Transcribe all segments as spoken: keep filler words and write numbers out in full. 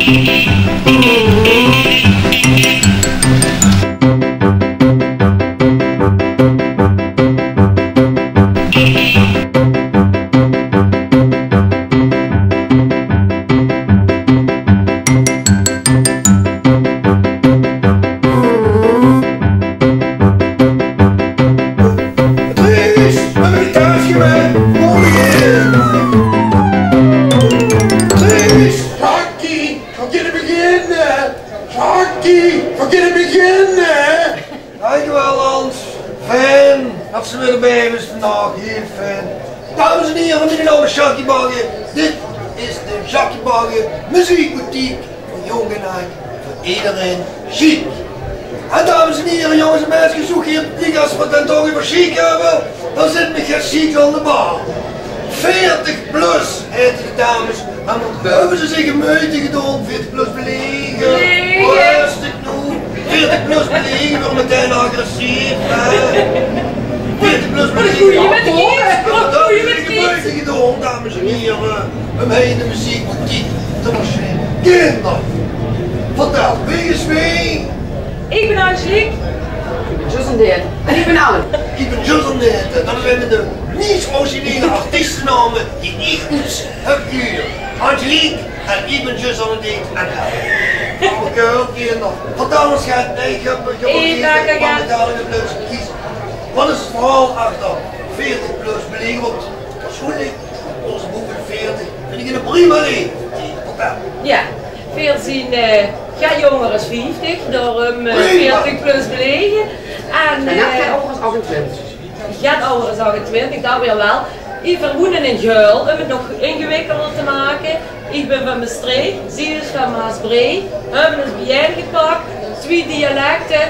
Truus, höbs se de taas gewaes? Kom hie. Truus, Jackie, veer kinne beginne. Jackie, veer kinne beginne. Dankjewel, Hans. Fijn det se weer d'rbie bis vandaag. Hiel fijn. Dames en hiere, miene naam is Jackie Bagge. Dit is de Jackie Bagge Meziekboutique. Veur jónk en aajd, veur ederein sjiek. En dames en hiere, jónges en meidjes, zoe hie publiek, es v'r 't dan toch euver sjiek höbbe, dan zit mich get sjiek aan de bar. Veertig plus heite de dames. En waat höbbe ze zich de meujte gedaon? Veertig plus belege. Belege. Rustig noe. Veertig plus belege, waere metein agressief, hè. Veertig plus belege. Wat bedoel se? De meujte gedaon, dames en hiere, óm hie in de meziekboutique te marcheren. Kinder, vertèl, wae is wae? Ich bön Angelique. Ich bön Justin Deert. En ich bön Ellen. Ich bön Justin Deert. Det zeen de meis originele artiestenaome die ich oets höb gehuurd. Angelique en ich bön Justin Deert en Ellen. Oké, kinder. Vertèl ins get. Nae, ich höb, ich höb ouch gein vertellinge plus. Kies. Waat is 't verhaol achter veertig plus belege? Want persoonlik, ózze boven de veertig vinj ich 'n prima leeftiedsvertelling. Jao, veer zeen, eh, get jónger es vieftig, daoróm, eh, veertig plus belege. En, eh, get awwer es achtentwintig. Get awwer es achtentwintig, det weer waal. Veer woene in Geul, óm 't nog ingewikkelder te make. Ich bön van Mestreech, zie is van Maasbree. Höbbe ós biejein gepak, twie dialekte,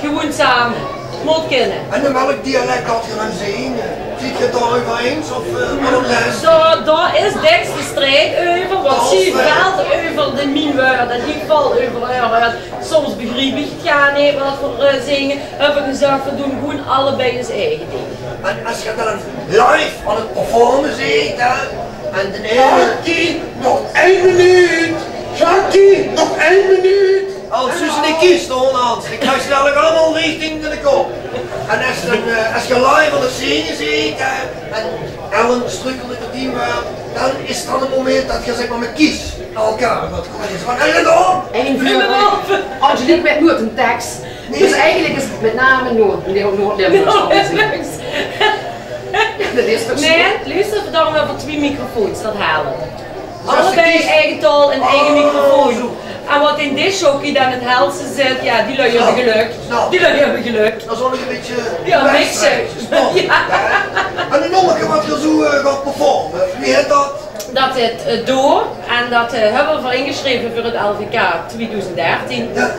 gewoen same. Mót kinne. En in welk dialek det geer dan zingt? Zeet geer 't dao euver eins of, eh, wat is 't? Dao, dao is dèks de strijd euver, want zie vèlt euver de mien wäörd en ich vèl euver häör wäörd. Soms begriep ich 't gaar neet wat veer, eh, zinge. Höb ich gezag, veer doon gewoen allebei ós eige ding. En es geer dan live aan 't performe zeet, hè, en de ene: Jackie, nog ein minuut! Jackie, nog ein minuut! Hans, zuus se, die kies, Hans, die krieg se dalik allemaol richting de kop. En es dan, eh, es geer live aan 't zinge zeet, hè, en Ellen strukkelt euver dien wäörd, dan is det 't moment det geer, zèk mer, mit kies nao elkaar gaot gooie. Van: Ellen, dan! Ein veur Angelique weit noeats 'ne teks. Nae. Dus eigelik is 't mit name Noord-, Noord-Limburgs. Noord-Limburgs. Jao, det is toch zoe? Nae, luuster, daoróm höbbe veer twie microfoons, det help. Allebei eige taol en eige microfoon. En wat in discjockey dan 't hèlste zit, jao, die lui höbbe gelök. Die lui höbbe gelök. Det is ouch 'n bietje, jao, mixe. Jao. En 'n nummerke wat geer zoe, eh, gaot performe. Wie hèt det? Det hèt, eh, Door. En det, eh, höbbe veer ingesjreve veur 't L V K twiedoezend dertien. Jao.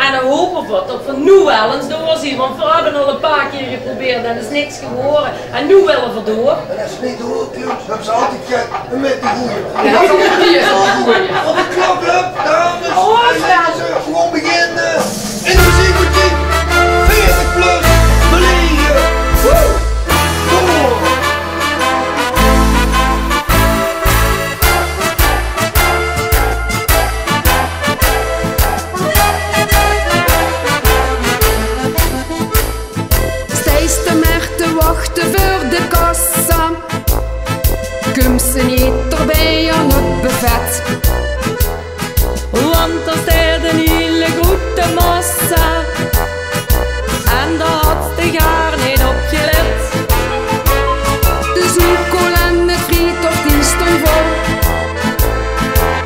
En dan hope veer det veer noe waal ins door zeen, want veer höbbe al 'n paar kier geprobeerd en is niks gewore. En noe wille veer door. En es 't neet doorkump, höbbe ze altied get mit de goeie. Jao, det is altied de goeie. Op de klok löp, dames. Oh, jao. En, eh, gewoen beginne in de meziekboutique. Veertig plus, belege. Woe! Door! Steis te mer te wachte veur de kassa, kums se neet d'rbie aan 't buffet. Want dao steit 'n hiel groete massa en dao hads te gaar neet op gelet. De zoekool en 't frietort die staon vol.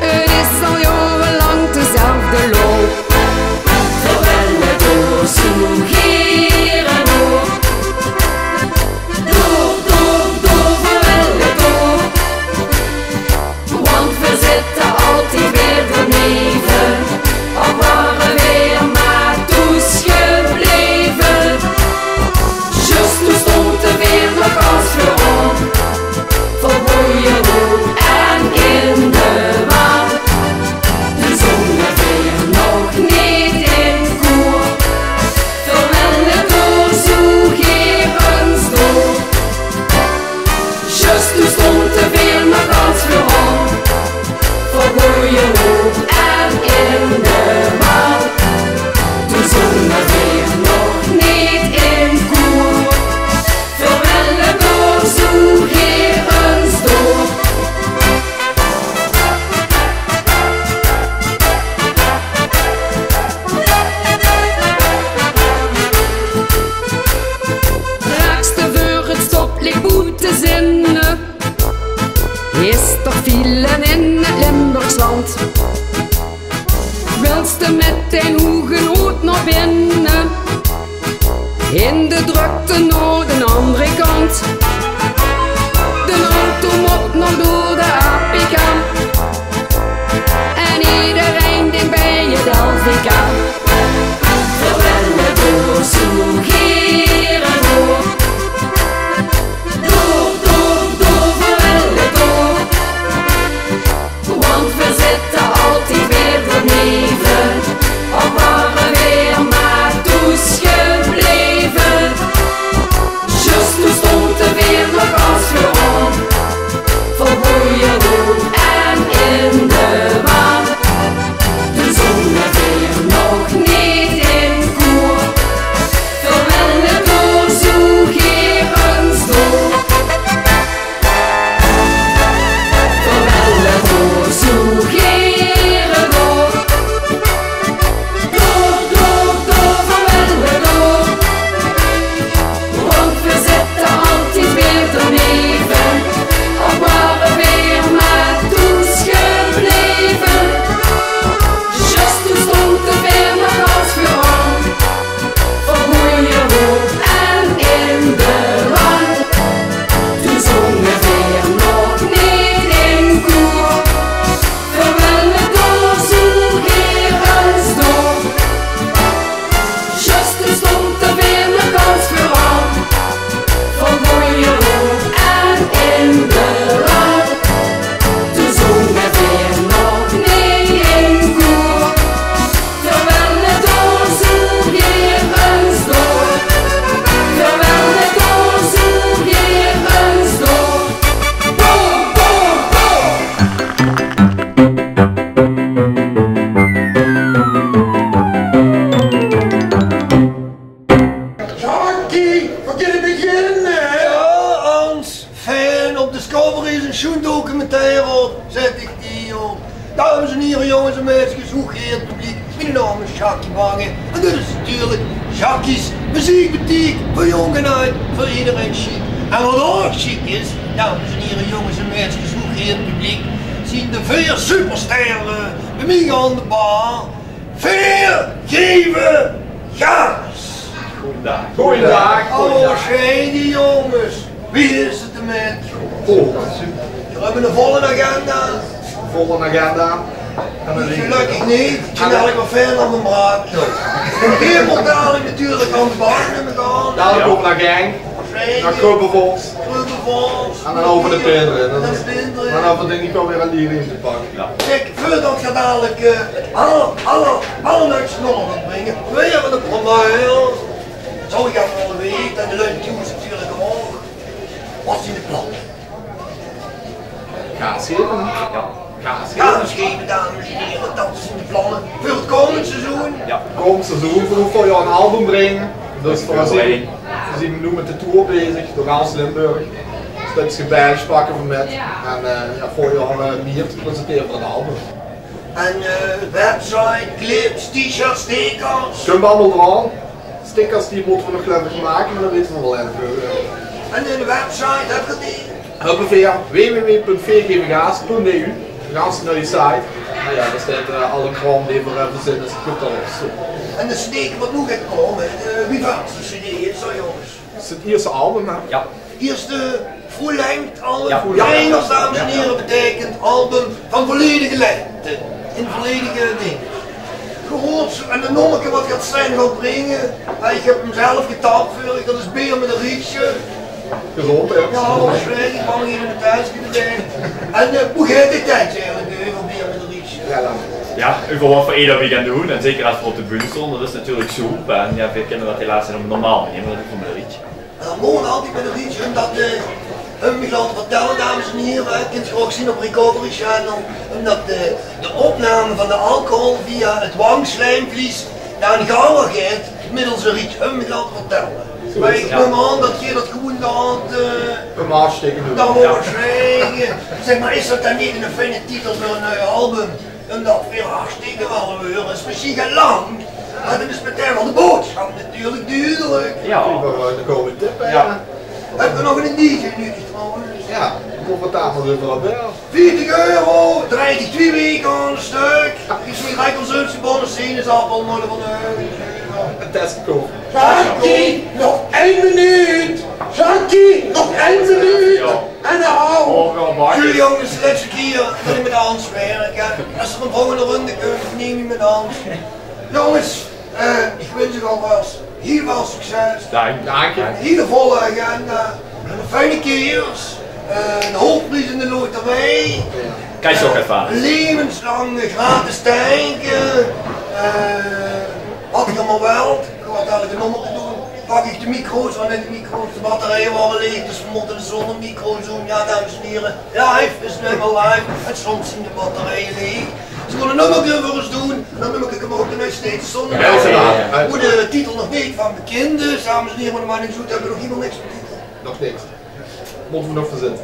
't Is al jaorelank dezelfde lol. Veer wille door, zoe gaer door. Door, door, door, veer wille door. Want veer zitte altied weer d'rneve, al ware veer mer thoes gebleve. Zjus toen stónge veer nog gans veuraan, vol gooj roop en in de waan. Toen zónge veer nog neet in koor, veer wille door, zoe gaer ins door. Zjus toen stónge veer nog gans veuraan, vol gooj roop en Wils te mit dien hoge hood nao binne, in de drökte nao d'n andere kant. D'n auto mót nog door de A P K. En ederein dink bie 't L V K. Veer wille door, zoe gaer door. Door, door, door, veer wille door. Want veer zitte altied weer d'r neve, op ware veer mer thoes gebleve. Zjus doe stónge veer nog es veuraan, vol gooj hoop en in de waan. Doe zónge veer nog neet in koer, veer wille door, zoe gaer door. Veer wille door, zoe gaer door. Door, door, door, veer wille door. Want veer zitte altied weer d'r neve, op ware veer mer thoes gebleve. Zjus doe stónge veer nog es veuraan, vol gooj hoop en in de waan. Doe zónge veer nog neet in koer, veer wille door, zoe gaer door. Zjus doe stónge veer nog es veuraan, vol gooj hoop en in de waan. Doe zónge veer nog neet in koer, veer wille door, zoe gaer door. Veer wille door, zoe gaer door. Door, door, door. Jackie, veer kinne beginne. Jao, Hans, fijn. Op Discovery is 'n sjoen documentaire op. Zèt ich die op. Dames en hiere, jónges en meidskes, hoegaheerd publiek. Miene naom is Jackie Bange. En dit is natuurlik Jackie's Meziekbetiek. Veur jónk en aajd, veur ederein sjiek. En wat ouch sjiek is, dames en hiere, jónges en meidskes, hoegaheerd publiek, zien de veer supersterre bie mich aan de bar. Veer geve gaas. Goojendaag. Goojendaag. Hallo, sjei die jónges. Wie is 't d'rmit? Good. Veer höbbe 'n volle agenda. Volle agenda. Gelökkig neet. Ich höb eigelik waal fijn aan mien braak. Geer mót dalik natuurlik aan de bak, num ich aan. Dalik kómme v'r nao Genk. Nao Grubbevors. Grubbevors. En dan euver de Pin d'rin. En dan de Pin d'rin. Dan höbbe v'r dink ich waal weer 'n lier in te pakke. Jao. Kiek, veurdat v'r dalik, eh, alle, alle, alle luuj nao bóve bringe, veer höbbe de promotie. Zów ich effe wille weite, en de luuj thoes natuurlik ouch. Wat zien de planne? Gaas geve, hè? Jao, gaas geve. Gaas geve, dames en hiere, dat zien de planne veur 't kómmend seizoen. Jao, kómmend seizoen, veer gaon 'n album bringe. Dus veer zien, veer zien noe mit de tour bezig, door gans Limburg. Stökskes bie pakke v'r mit. En, eh, jao, volgend jaor, eh, miert presentere v'r 'n album. En, eh, website, clips, t-shirts, stickers. Kump allemaol d'raan. Stickers die mótte v'r nog, geluif ich, make, mer dat weite v'r waal effe. En 'n website, höb geer die? Höbbe veer, w w w punt veer geve gaas punt e u. Gans nuuj site. Noe jao, dao steit, eh, alle kraom die v'r, eh, verzinne, is good alles. En de cd wat noe geit kómme, eh, wie väöl cd is dat, jónges? Is 't ierste album, hè? Jao. Ierste full-length album. Jao. Full-length. Jao, dames en hiere, beteikent album van volledige lengte. In volledige ding. Good, en 't nómmeke wat geer straks gaot bringe, eh, ich höb 'm zelf getap veur uch, dat is Beer mit e Rietje. Gezónd, hè? Jao, hallo, sjei, ich mag hie in 't huiske d'rbie. En, eh, boe geit de teks eigelik euver, Beer mit e Rietje? Jao, dan. Jao, euver wat veur eder weekend doon. En zeker es v'r op de bühne staon, dat is natuurlik zoep. En jao, veer kinne dat helaas neet op 'n normaal manier, mer dat is gewoon e rietje. En dat mót altied mit e rietje, ómdat, eh, óm uch get te vertèlle, dames en hiere, hè, kint geer ouch zeen op Recovery Channel, ómdat de, de opname van de alcohol via 't wangslijmvlies nao 'n galla geit, middels e rietje, óm uch get te vertèlle. Mer ich num aan dat geer dat gewoon gaot, eh, Jao. Zègk mer, is dat dan neet 'ne fijne titel veur e nuuj album? Ómdat veer hartstikke waal weure, is mesjien get lang, mer dan is metein waal de boodsjap natuurlik dudelik. Jao. Jao. Höb geer nog 'ne D J nudig trouwens? Jao. Comfortabel zeen v'r al, hè? Veertig euro, drejt dich twie weke aan e stök. Is neet lekker, zöls se bónne sinaasappel mótte van de huis. Ein tèske kóffe. Jackie, nog ein minuut. Jackie, nog ein minuut. En dan. Sorry jónges, lètste kier det ich mit Hans wèrk, hè. Es d'r ein volgende runde kump, num ich mit Hans. Jónges, eh, ich wins uch alvas hiel väöl succes. Dank. Dank je. Ein hiel volle agenda. En ein fijne kiers. Eh, eine hoogpries in de loterij. Kins se ouch effe. Levenslang gratis tanke. Eh, wat geer mer wilt. Ich gaon dalik ein nómmerke doon. Pak ich de micro's, want de micro's, de batterieje wore leeg, dus v'r mótte zónger micro's doon. Jao, dames en hiere, live is noe einmaol live. En soms zeen de batterieje leeg. Ze gaon ein nómmerke veur ós doon. En det nómmerke kómme v'r ouch nog steeds zónger. Jao, jao, jao. Wo de titel nog neet van bekind is, dames en hiere, mer det maak niks oet, v'r höbbe nog hielemaol niks van titel. Nog niks. Mótte v'r nog verzinne.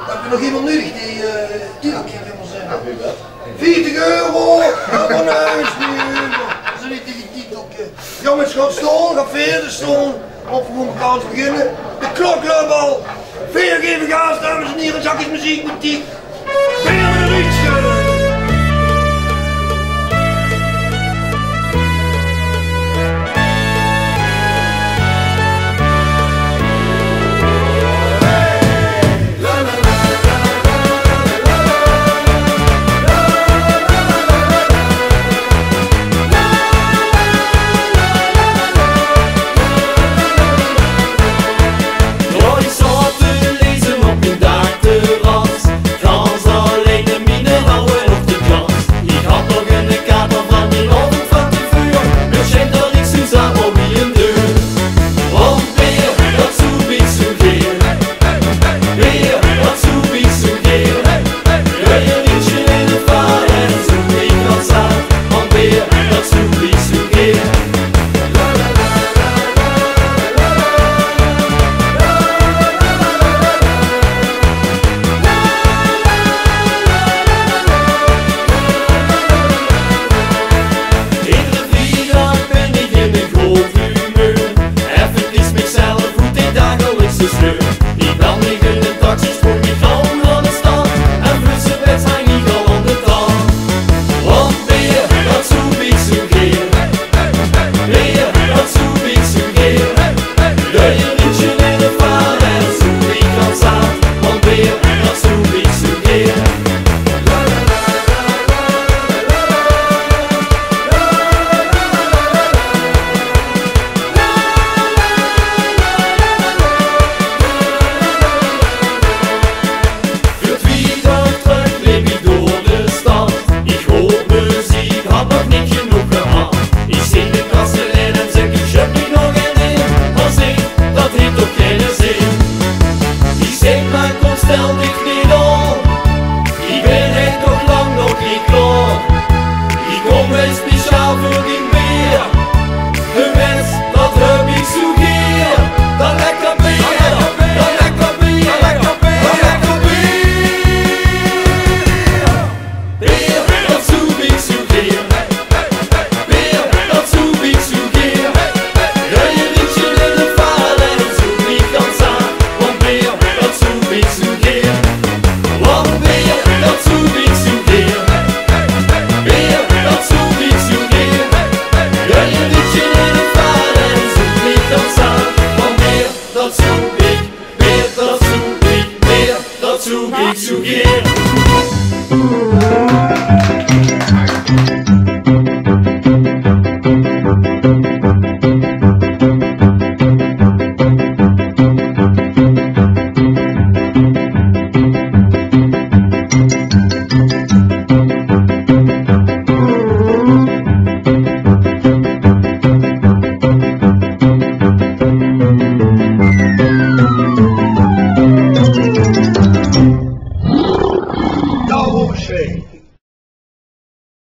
Det höbbe v'r nog hielemaol nudig, die, eh, titelke höbbe v'r verzinne. Jao, wie det? Veertig euro, jao, van huis, nuuj. Det is neet tege titelke. Jónges, gaot staon, gaot veer staon. Of v'r mótte kans beginne. De klok löp al. Veer gaeve gaas, dames en hiere. Jackie Muziek Boutique. Veer mit de Rietsje.